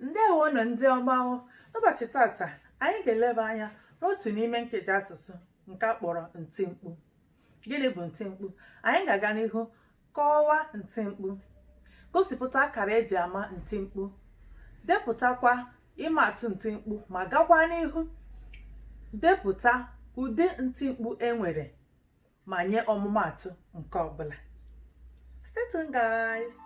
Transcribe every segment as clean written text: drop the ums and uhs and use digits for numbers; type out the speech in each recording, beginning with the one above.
Ndewonụ ndị ọma o. N'ụbọchị tata, anyị ga-eleba anya n'otu n'ime nkeji asụsụ nke a kpọrọ ntimkpu. Gịnị bụ ntimkpu? Anyị ga-aga n'ihu kọwaa ntimkpu, gosipụta akara eji ama ntimkpu, depụtakwa ịmaatụ ntimkpu ma gakwa n'ihu depụta ụdị ntimkpu e nwere ma nye ọmụmaatụ nke ọbụla. Stay tuned, guys.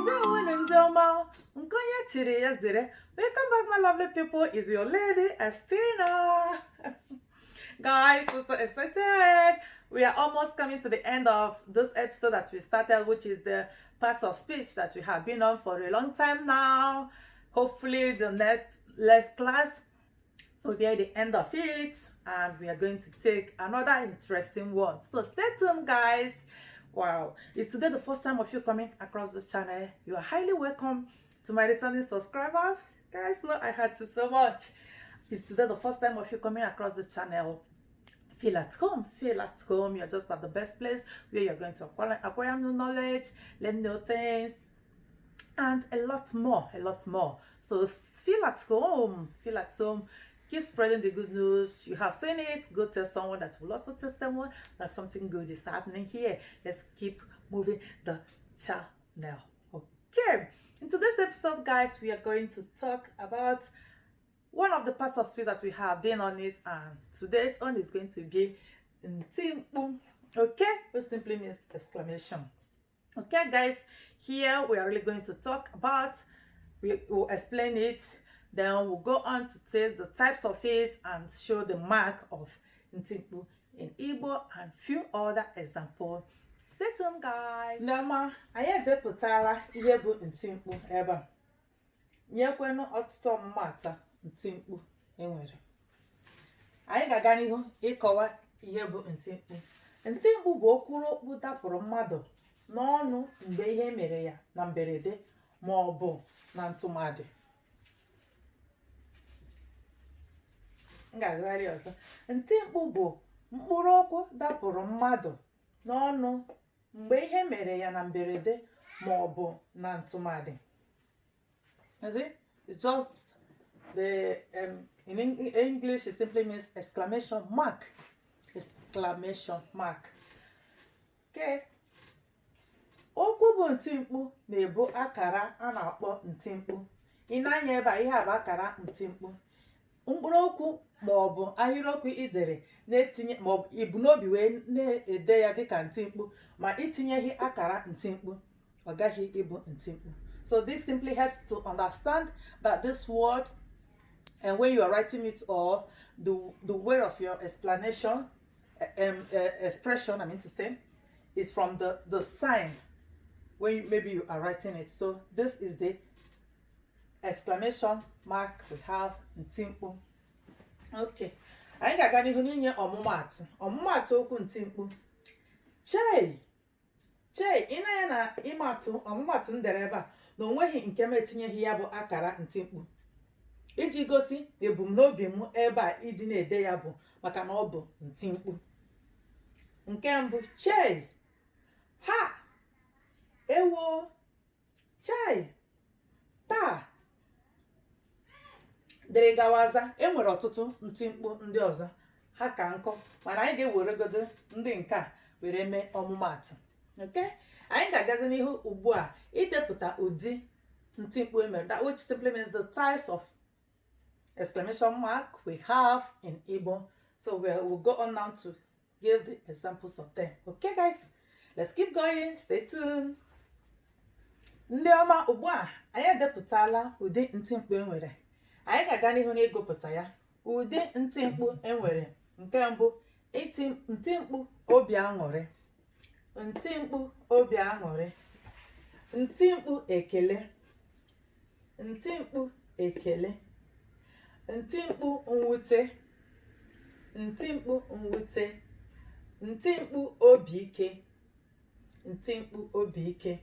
Ndewonụ ndị ọma, nke onye chiri ya zere. Welcome back, my lovely people. Is your lady Estina. Guys, so excited. We are almost coming to the end of this episode that we started, which is the parts of speech that we have been on for a long time now. Hopefully the next class will be at the end of it, and we are going to take another interesting one. So stay tuned, guys. Wow, is today the first time of you coming across this channel? You are highly welcome. To my returning subscribers, guys, know I hurt you so much. Is today the first time of you coming across this channel? Feel at home, feel at home. You're just at the best place where you're going to acquire new knowledge, learn new things, and a lot more, a lot more. So feel at home, feel at home. Keep spreading the good news. You have seen it. Go tell someone that will also tell someone that something good is happening here. Let's keep moving the channel. Okay. In today's episode, guys, we are going to talk about one of the parts of speech that we have been on it, and today's one is going to be ntimkpu. Okay, which simply means exclamation. Okay, guys, here we are really going to talk about, we will explain it, then we'll go on to take the types of it and show the mark of ntimkpu in Igbo and few other examples. Stay tuned, guys. Ndị ọma, anyị edepụtala ihe bụ ntimkpu ebe a, nyekwenụ ọtụtụ ọmụmaatụ ntimkpu enwere. Anyị ga-aga n'ihu ịkọwa ihe bụ ntimkpu. Ntimkpu bụ okwurokwu dapụrụ mmadụ n'ọnụ mgbe ihe mere ya na mberede ma ọ bụ na ntụmadị. M ga-agụgharị ọzọ. Ntimkpu bụ mkpụrụ okwu dapụrụ mmadụ n'ọnụ mgbe ihe mere ya na mberede ma ọ bụ na ntụmadị. You see? It's just the in English it simply means exclamation mark. Exclamation mark. Okay. Okwu bụ ntimkpu na-ebu akara a na-akpọ ntimkpu. Ị na-anya ebe a, ihe a bụ akara ntimkpu. Mkpụrụ okwu ma ọ bụ ahịrịokwu i dere na-etinye ma ọ bụ ibu n'obi wee na-ede ya dịka ntimkpu, ma itinyeghị akara ntimkpu, ọ gaghị ịbụ ntimkpu. So this simply helps to understand that this word, and when you are writing it, or the way of your explanation, expression, I mean to say, is from the sign when maybe you are writing it. So this is the exclamation mark we have, ntimkpu. Okay, anyị ga-aga n'ihu n'inye ọmụmaatụ ọmụmaatụ okwu ntimkpu. Chei, chei. Ị na-anya na ịmaatụ ọmụmaatụ m dere ebe a na o nweghị nke m etinyeghị ya bụ akara ntimkpu, iji gosi na ebumnobi m ebe a iji na-ede ya bụ maka na ọ bụ ntimkpu. Nke mbụ, chei, ha, ewo, chai, taa, dịrị gawaza. E nwere ọtụtụ ntimkpu ndị ọzọ ha ka nkọ, mana anyị ga-eweregodo ndị nke a were mee ọmụmaatụ. Okay, anyị ga-agazi n'ihu ugbu a idepụta ụdị ntimkpu e mere, that which simply means the types of exclamation mark we have in Igbo. So we will go on now to give the examples of them. Okay, guys, let's keep going. Stay tuned. Ndị ọma, ugbu a anyị edepụtala ụdị ntimkpu e nwere. Anyị ga-aga n'ihu n'ịgụpụta ya. Ụdị ntimkpu e nwere: nke mbụ, ntimkpu obi aṅụrị, ntimkpu obi aṅụrị, ntimkpu ekele, ntimkpu ekele, ntimkpu mwute, ntimkpu mwute, ntimkpu obi ike, ntimkpu obi ike.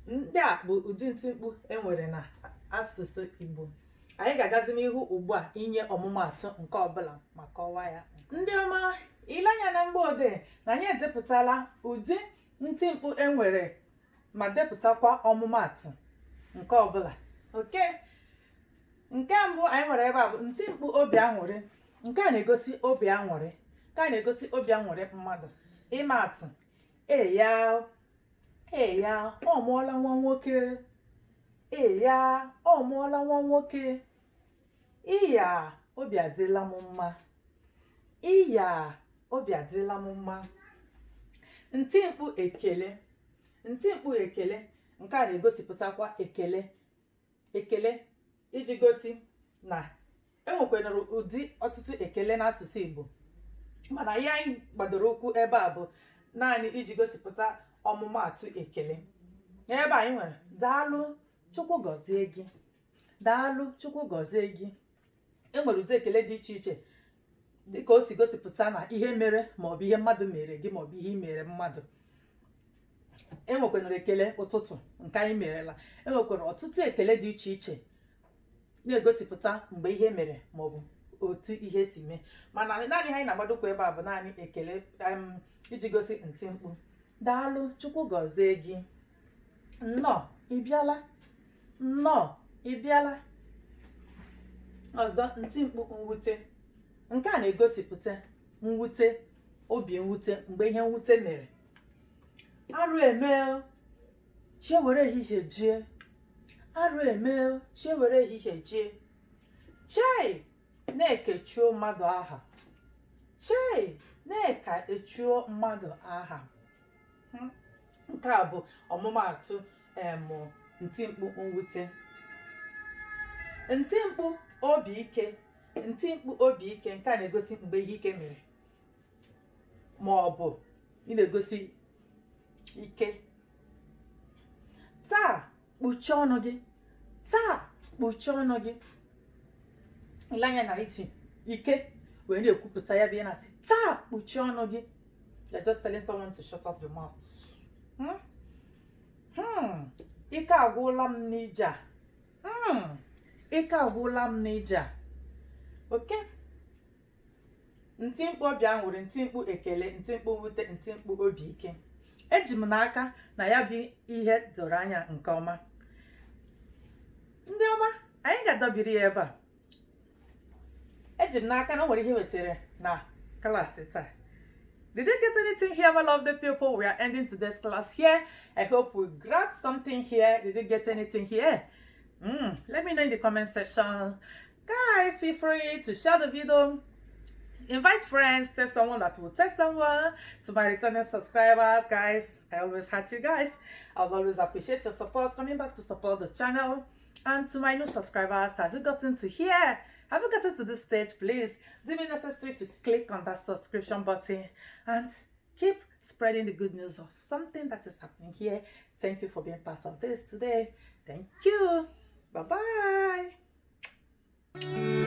Ndị a bụ ụdị ntimkpu e nwere na asụsụ Igbo. Anyị ga-agazi n'ihu ugbu a inye ọmụmaatụ nke ọbụla ma kọwaa ya. Ndị ọma, ile anya na mgboodee na anyị edepụtala ụdị ntimkpu e nwere ma depụtakwa ọmụmaatụ nke ọbụla. Okay, nke mbụ anyị nwere ebe a bụ ntimkpu obi aṅụrị. Nke a na-egosi obi aṅụrị, nke a na-egosi obi aṅụrị mmadụ. Ịma atụ: eya, eya, ọ mụọla nwa nwoke. Eya, ọ mụọla nwa nwoke. Iya, obi adịla m mma. Iya, obi adịla m mma. Ntimkpu ekele. Ntimkpu ekele, nke a na-egosipụtakwa ekele, ekele iji gosi na enwekwanara ụdị ọtụtụ ekele n'asụsụ Igbo, mana ihe anyị gbadoro ụkwụ ebe a bụ naanị iji gosipụta ọmụmaatụ ekele. N'ebe anyị nwere: daalụ, Chukwu gọzie gị. Daalụ, Chukwu gọzie gị. E nwere ụdị ekele dị iche iche dịka o si gosipụta na ihe mere, maọbụ ihe mmadụ mere gị, maọbụ ihe ị mere mmadụ. E nwekwanara ekele ụtụtụ nke anyị merela. E nwekwara ọtụtụ ekele dị iche iche na-egosipụta mgbe ihe mere maọbụ otu ihe si mee, mana naanị ihe anyị na-agbadokwa ebe a bụ naanị ekele iji gosi ntimkpu. Daalụ, Chukwu gọzie gị. Nnọọ, ị bịala. Nnọọ, ị bịala ọzọ. Ntimkpu mwute. Nke a na-egosipụta mwute, obi mwute mgbe ihe mwute mere. Arụ eme, chi were ehihie jie. Arụ eme, chi were ehihie jie. Chei, na-ekechuo mmadụ aha. Chei, na-eka echuo mmadụ aha. Nke a bụ ọmụmaatụ ntimkpu mwute. Ntimkpu obi ike. Ntimkpu obi ike, nke a na-egosi mgbe ihe ike mere ma ọ bụ ị na-egosi ike. Taa, kpuchie ọnụ gị. Taa, kpuchie ọnụ gị. Ile anya na iji ike wee na-ekwupụta ya bụ ihe na-asị taa, kpuchie ọnụ gị. You're just telling someone to shut up the mouth. Ike agwụla m n'ije a. Ike agwụla m n'ije a. Okay, ntimkpu obi aṅụrị, ntimkpu ekele, ntimkpu mwute, ntimkpu obi ike. Eji m n'aka na ya bụ ihe doro anya nke ọma. Ndị ọma, anyị ga-adọbiri ya ebe a. Eji m n'aka na o nwere ihe wetara na klaasị taa. Did you get anything here, my lovely people? We are ending today's class here. I hope we grabbed something here. Did you get anything here? Let me know in the comment section. Guys, feel free to share the video. Invite friends, tell someone that will tell someone. To my returning subscribers, guys, I always had you guys. I'll always appreciate your support, coming back to support the channel. And to my new subscribers, have you gotten to here? Have you gotten to this stage? Please do me necessary to click on that subscription button and keep spreading the good news of something that is happening here. Thank you for being part of this today. Thank you. Bye bye.